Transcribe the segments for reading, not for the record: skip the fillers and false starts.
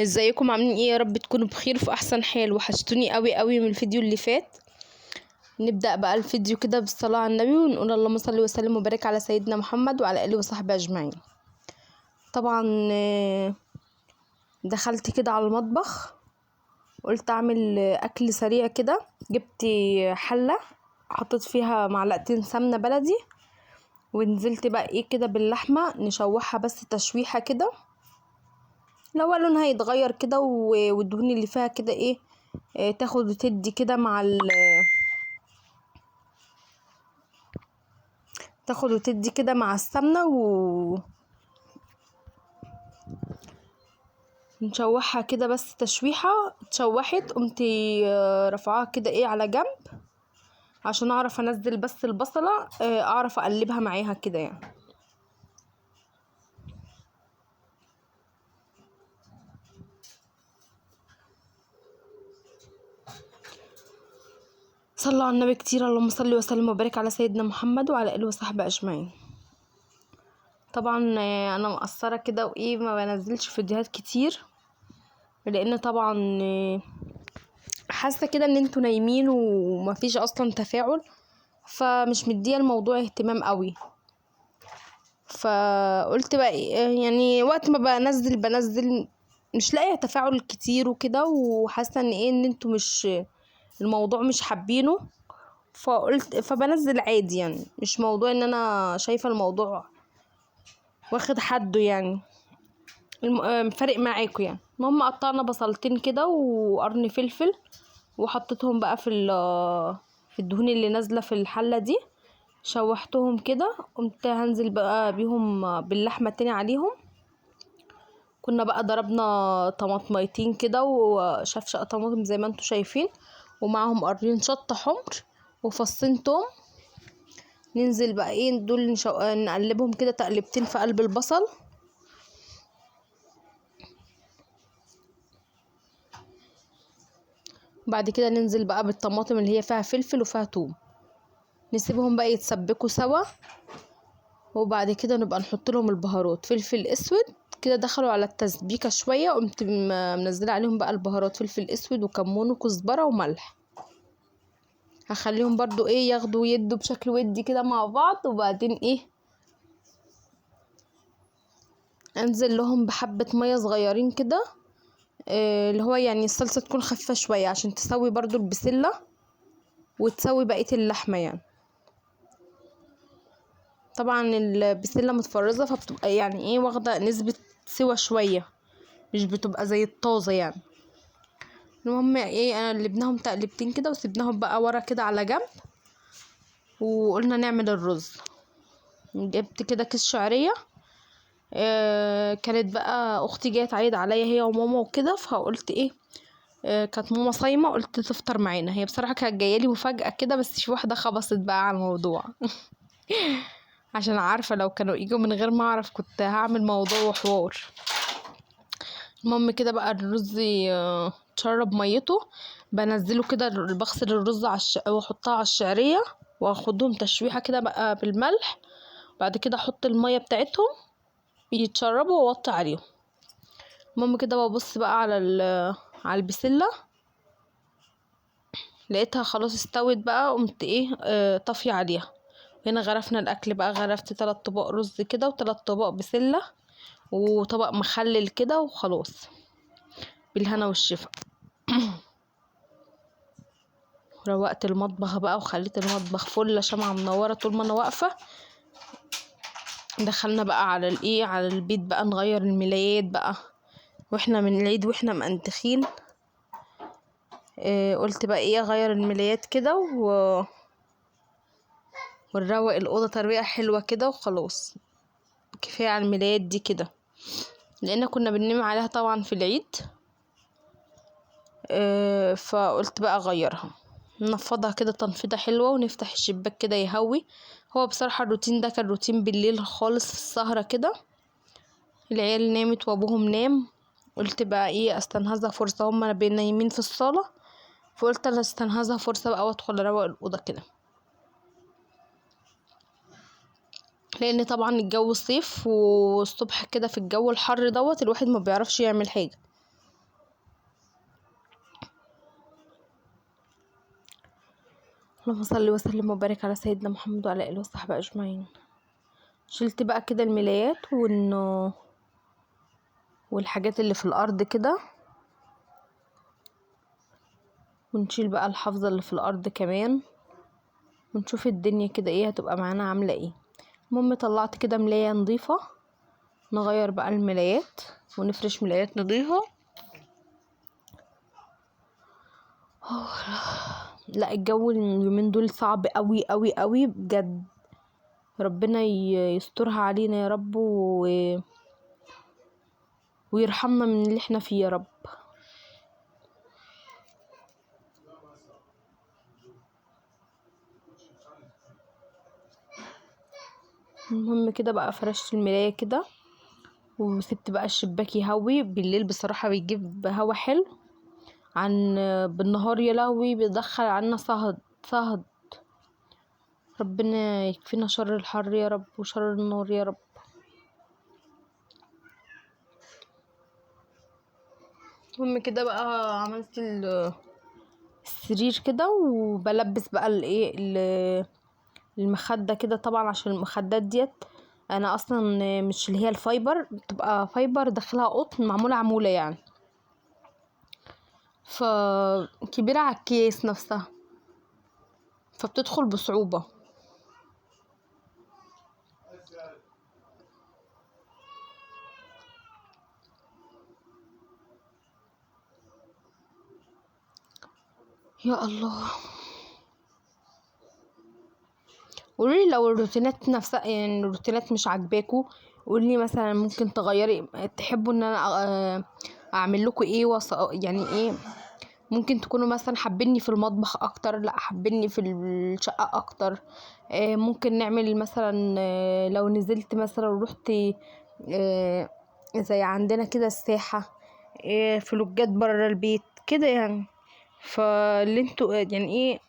ازيكم؟ عاملين ايه؟ يا رب تكونوا بخير في احسن حال. وحشتوني قوي قوي من الفيديو اللي فات. نبدأ بقى الفيديو كده بالصلاة على النبي ونقول اللهم صل وسلم وبارك على سيدنا محمد وعلى آله وصحبه أجمعين. طبعا دخلت كده على المطبخ، قلت اعمل اكل سريع كده. جبت حلة حطيت فيها معلقتين سمنة بلدي، ونزلت بقى ايه كده باللحمة نشوحها بس تشويحة كده، لو لونها يتغير كده والدهون اللي فيها كده ايه، تاخد وتدي كده مع تاخد وتدي كده مع السمنة، و نشوحها كده بس تشويحة. اتشوحت، قمت رفعاها كده ايه على جنب عشان اعرف انزل بس البصلة، اعرف اقلبها معاها كده يعني. صلوا على النبي كتير، اللهم صل وسلم وبارك على سيدنا محمد وعلى اله وصحبه اجمعين. طبعا انا مقصرة كده وايه، ما بنزلش فيديوهات كتير، لان طبعا حاسه كده ان انتوا نايمين ومفيش اصلا تفاعل، فمش مديه الموضوع اهتمام قوي. فقلت بقى يعني وقت ما بنزل مش لاقيه تفاعل كتير وكده، وحاسه ان ايه ان انتوا مش الموضوع مش حابينه، فقلت فبنزل عادي يعني، مش موضوع ان انا شايفه الموضوع واخد حده يعني، فارق معاكم يعني. المهم قطعنا بصلتين كده وقرن فلفل، وحطيتهم بقى في الدهون اللي نازله في الحلة دي، شوحتهم كده. قمت هنزل بقى بيهم باللحمه التاني عليهم. كنا بقى ضربنا طماطميتين كده وشفشق طماطم زي ما انتم شايفين، ومعاهم قرنين شطه حمر وفصين توم. ننزل بقى ايه دول نقلبهم كده تقلبتين في قلب البصل. بعد كده ننزل بقى بالطماطم اللي هي فيها فلفل وفيها توم، نسيبهم بقى يتسبكوا سوا، وبعد كده نبقى نحط لهم البهارات. فلفل اسود كده دخلوا على التسبيكه شوية، قمت منزله عليهم بقى البهارات، فلفل اسود وكمون وكزبره وملح. هخليهم برضو ايه ياخدوا يدوا بشكل ودي كده مع بعض، وبعدين ايه انزل لهم بحبه مية صغيرين كده، اللي هو يعني الصلصه تكون خفيفة شوية عشان تسوي برضو البسله وتسوي بقية اللحمة يعني. طبعا البسله متفرزه، فبتبقى يعني ايه واخده نسبه سوى شوية، مش بتبقى زي الطازه يعني. المهم ايه انا قلبناهم تقلبتين كده وسيبناهم بقى ورا كده على جنب، وقلنا نعمل الرز. جبت كده كيس شعرية، كانت بقى اختي جاية تعيد عليا هي وماما وكده، فقلت ايه كانت ماما صايمه، قلت تفطر معانا. هي بصراحة كانت جاية لي مفاجاة كده، بس في واحدة خبصت بقى على الموضوع عشان عارفه لو كانوا ايجوا من غير ما اعرف كنت هعمل موضوع وحوار. المهم كده بقى الرز اتشرب ميته، بنزله كده، بغسل الرز على واحطها على الشعرية، واخدهم تشويحه كده بقى بالملح. بعد كده احط المية بتاعتهم يتشربوا واوطي عليهم. المهم كده ببص بقى على على البسله، لقيتها خلاص استوت بقى، قمت ايه طافية عليها. هنا غرفنا الاكل بقى، غرفت 3 طبق رز كده و3 طبق بسلة وطبق مخلل كده، وخلاص بالهنا والشفا. روقت المطبخ بقى وخليت المطبخ فله شمعة منورة طول ما انا واقفة. دخلنا بقى على الايه على البيت بقى نغير الملايات بقى، واحنا من العيد واحنا مأنتخين. قلت بقى ايه اغير الملايات كده ونروق الاوضة ترويقه حلوة كده، وخلاص كفاية على الملايات دي كده، لان كنا بننام عليها طبعا في العيد. فقلت بقى اغيرها، ننفضها كده تنفيضه حلوة، ونفتح الشباك كده يهوي. هو بصراحة الروتين ده كان روتين بالليل خالص في السهرة كده، العيال نامت وابوهم نام، قلت بقى ايه استنهزها فرصة، هما نايمين في الصاله، فقلت انا استنهزها فرصة بقى وادخل اروق الاوضة كده، لان طبعا الجو صيف والصبح كده في الجو الحر دوت الواحد ما بيعرفش يعمل حاجة. اللهم صل وسلم وبارك على سيدنا محمد وعلى اله وصحبه اجمعين. شلت بقى كده الملايات والحاجات اللي في الارض كده، ونشيل بقى الحافظة اللي في الارض كمان، ونشوف الدنيا كده ايه هتبقى معانا عاملة ايه. المهم طلعت كده ملاية نظيفة، نغير بقى الملايات ونفرش ملايات نظيفة. لا الجو اليومين دول صعب قوي قوي قوي بجد، ربنا يسترها علينا يا رب ويرحمنا من اللي احنا فيه يا رب. المهم كده بقى فرشت الملاية كده، وسبت بقى الشباك يهوي بالليل، بصراحة بيجيب هوا حلو عن بالنهار، يا لهوي بيدخل عنا صهد صهد. ربنا يكفينا شر الحر يا رب وشر النار يا رب. المهم كده بقى عملت السرير كده، وبلبس بقى الايه المخدة كده. طبعا عشان المخدات ديت انا اصلا مش اللي هي ال fiber، بتبقى fiber داخلها قطن، معمولة عمولة يعني، فكبيرة على الكيس نفسها، فبتدخل بصعوبة. يا الله. قولولي لو الروتينات نفسها، يعني الروتينات مش عاجباكوا، قولي مثلا ممكن تغيري، تحبوا ان انا اعمل لكم ايه، يعني ايه ممكن تكونوا مثلا حابيني في المطبخ اكتر، لا حابيني في الشقة اكتر. ممكن نعمل مثلا، لو نزلت مثلا ورحت، زي عندنا كده الساحة، فلوجات بره البيت كده يعني. فاللي انتوا يعني ايه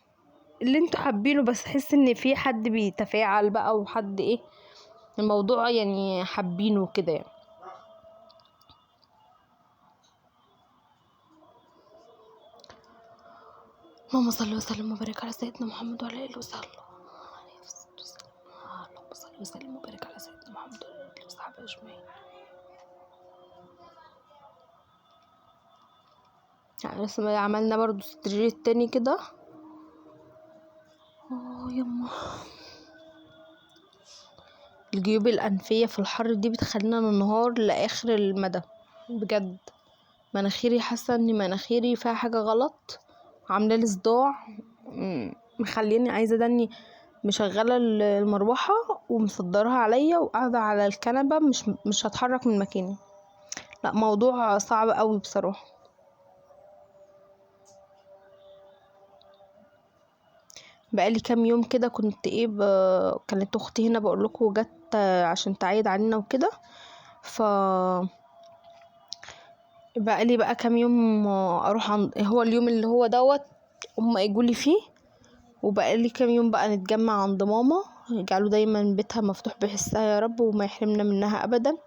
اللي انتوا حابينه، بس احس ان في حد بيتفاعل بقى وحد ايه الموضوع يعني حابينه كده يعني. اللهم صل وسلم وبارك على سيدنا محمد وعلى اله وصحبه. اللهم صل وسلم وبارك على سيدنا محمد وعلى اله وصحبه اجمعين. يعني بس عملنا برضو السرير التاني كده. يما الجيوب الأنفية في الحر دي بتخلينا ننهار لآخر المدى بجد. مناخيري حاسة ان مناخيري فيها حاجة غلط، عاملة لي صداع، مخليني عايزة دني مشغلة المروحة ومصدرها عليا وقاعدة على الكنبة، مش هتحرك من مكاني. لا موضوع صعب قوي بصراحة. بقالي كام يوم كده كنت ايه كانت اختي هنا بقول لكم جت عشان تعيد علينا وكده، ف بقالي بقى كام يوم اروح عند هو اليوم اللي هو دوت هما يجولي فيه، وبقالي كام يوم بقى نتجمع عند ماما، يجعلوا دايما بيتها مفتوح بحسها يا رب وما يحرمنا منها ابدا.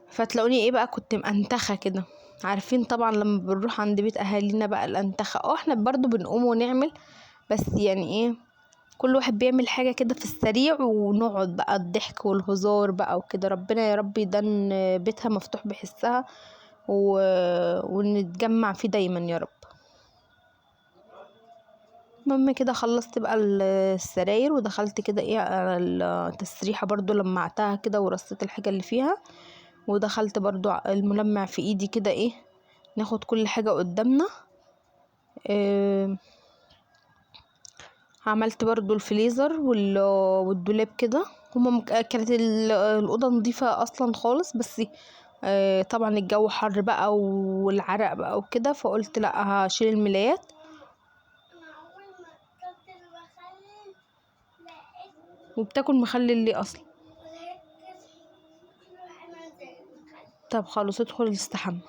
فتلاقوني ايه بقى كنت مأنتخه كده، عارفين طبعا لما بنروح عند بيت اهالينا بقى الانتخه، احنا برضو بنقوم ونعمل، بس يعني ايه كل واحد بيعمل حاجة كده في السريع، ونقعد بقى الضحك والهزار بقى وكده. ربنا يا رب يدن بيتها مفتوح بحسها ونتجمع فيه دايما يا رب. المهم كده خلصت بقى السراير، ودخلت كده ايه على التسريحه برضو لمعتها كده ورصيت الحاجة اللي فيها، ودخلت برضو الملمع في ايدي كده ايه ناخد كل حاجة قدامنا. عملت برضو الفليزر والدولاب كده. هما كانت الأوضة نظيفة أصلا خالص، بس طبعا الجو حر بقى والعرق بقى وكده، فقلت لا هشيل الملايات. وبتاكل مخلل ليه اصلا؟ طب خلاص ادخل استحمى.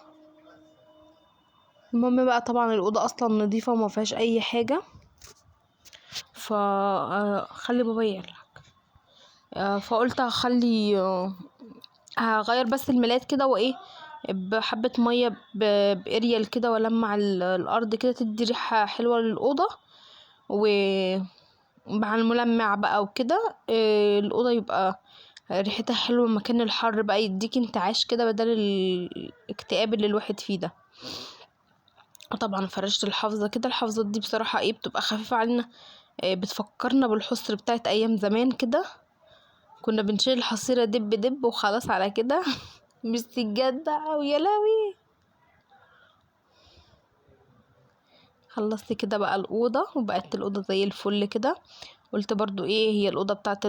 المهم بقى طبعا الأوضة اصلا نظيفة وما فيهاش اي حاجة، فخلي بابا يلحق. فقلت هخلي هغير بس الملايات كده وايه بحبة مية باريال كده، والمع الارض كده، تدي ريحة حلوة للأوضة. ومع الملمع بقى وكده، الأوضة يبقى ريحتها حلوة مكان الحر بقى، يديك انتعاش كده بدل الاكتئاب اللي الواحد فيه ده. وطبعا فرشت الحافظة كده. الحافظة دي بصراحة ايه بتبقى خفيفة علينا، بتفكرنا بالحصر بتاعت ايام زمان كده، كنا بنشيل الحصيرة دب دب وخلاص على كده. مش سجاد بقى ويا لهوي. خلصت كده بقى الأوضة، وبقت الأوضة زي الفل كده. قلت برضو ايه هي الأوضة بتاعت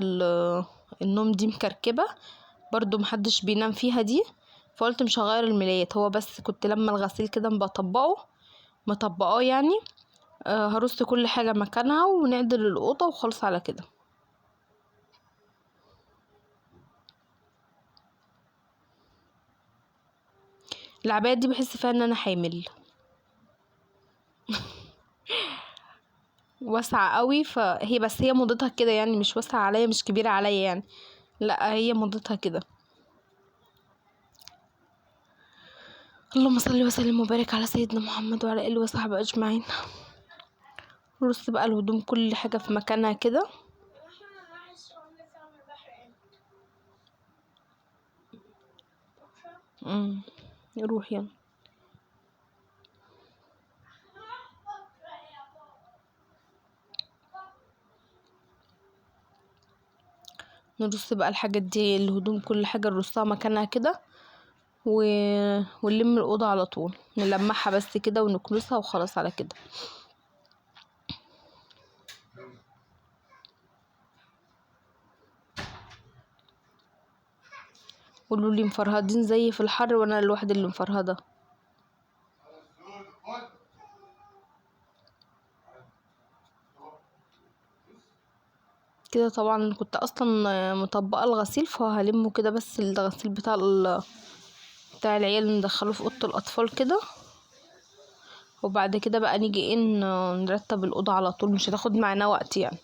النوم دي مكركبة برضو محدش بينام فيها دي، فقلت مش هغير الملايات، هو بس كنت لما الغسيل كده مطبقاه يعني، هرص كل حاجة مكانها ونعدل الأوضة وخلص على كده. العباية دي بحس فيها ان انا حامل، واسعة قوي، فهي بس هي موضتها كده يعني، مش واسعة عليا، مش كبيرة عليا يعني، لا هي موضتها كده. اللهم صل وسلم وبارك على سيدنا محمد وعلى اله وصحبه اجمعين. رص بقى الهدوم كل حاجة في مكانها كده. روح يلا. نرص بقى الحاجات دي، الهدوم كل حاجة نرصها مكانها كده، ونلم الأوضة على طول، نلمعها بس كده ونكنسها وخلاص على كده. قولوا لي مفرهدين زي في الحر وانا الوحيدة اللي مفرهدة؟ كده طبعا كنت اصلا مطبقه الغسيل، فهلمه كده بس الغسيل بتاع العيال ندخله في اوضة الاطفال كده، وبعد كده بقى نيجي ايه نرتب الاوضة على طول، مش هتاخد معانا وقت يعني.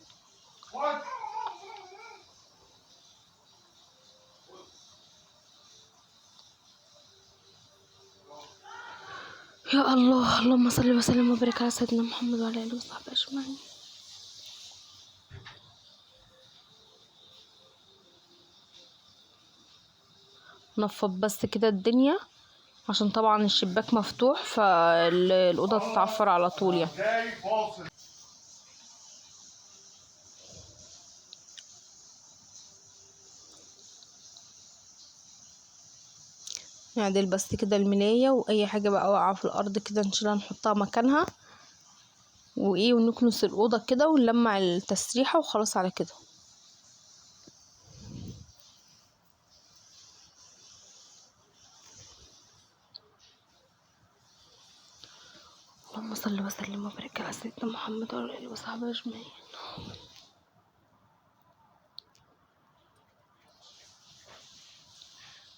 يا الله، اللهم صل وسلم وبارك على سيدنا محمد وعلى اله وصحبه اجمعين. نفض بس كده الدنيا، عشان طبعا الشباك مفتوح فالأوضة تتعفر على طول يعني. نعدل بس كده الملاية، واي حاجة بقى واقعة في الارض كده نشيلها نحطها مكانها، وايه ونكنس الأوضة كده ونلمع التسريحة وخلاص على كده. اللهم صل وسلم وبارك على سيدنا محمد وعلى اله وصحبه اجمعين.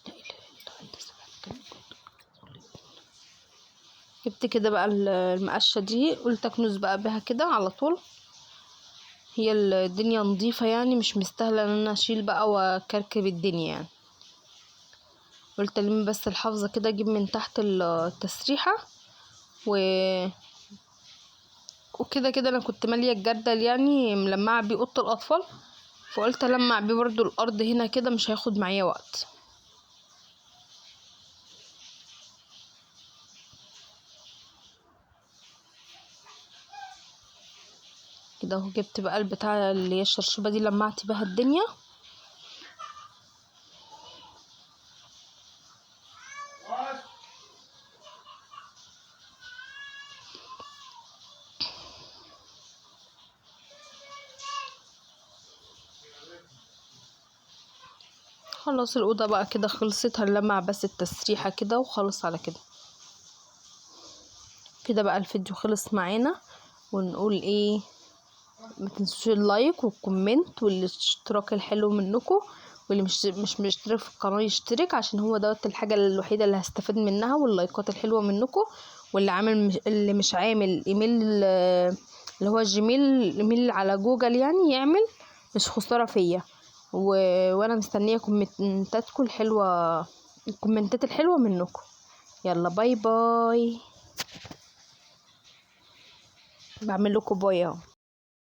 لا اله الا انت سبحانك. جبت كده بقى المقشه دي، قلت اكنس بقى بها كده على طول، هي الدنيا نظيفة يعني، مش مستاهلة ان انا اشيل بقى واكركب الدنيا يعني. قلت الم بس الحافظة كده، اجيب من تحت التسريحه وكده كده انا كنت ماليه الجردل يعني، ملمعه بيه اوضة الاطفال، فقلت المع بيه برضو الارض هنا كده، مش هياخد معايا وقت. كده اهو، جبت بقى البتاع اللي هي الشرشوبه دي، لمعت بيها الدنيا. خلاص الأوضة بقى كده خلصت، هنلمع بس التسريحة كده وخلاص على كده. كده بقى الفيديو خلص معانا، ونقول ايه، ما تنسوش ال like وال comment والاشتراك الحلو منكم، واللي مش مشترك في القناة يشترك، عشان هو دوت الحاجة الوحيدة اللي هستفاد منها، واللايكات الحلوة منكم. واللي عامل اللي مش عامل ايميل اللي هو ال Gmail، email على جوجل يعني، يعمل، مش خسارة فيا. وانا مستنيه كومنتاتكم الحلوة، الكومنتات الحلوة منكم. يلا bye bye، بعمل لكم bye اهو.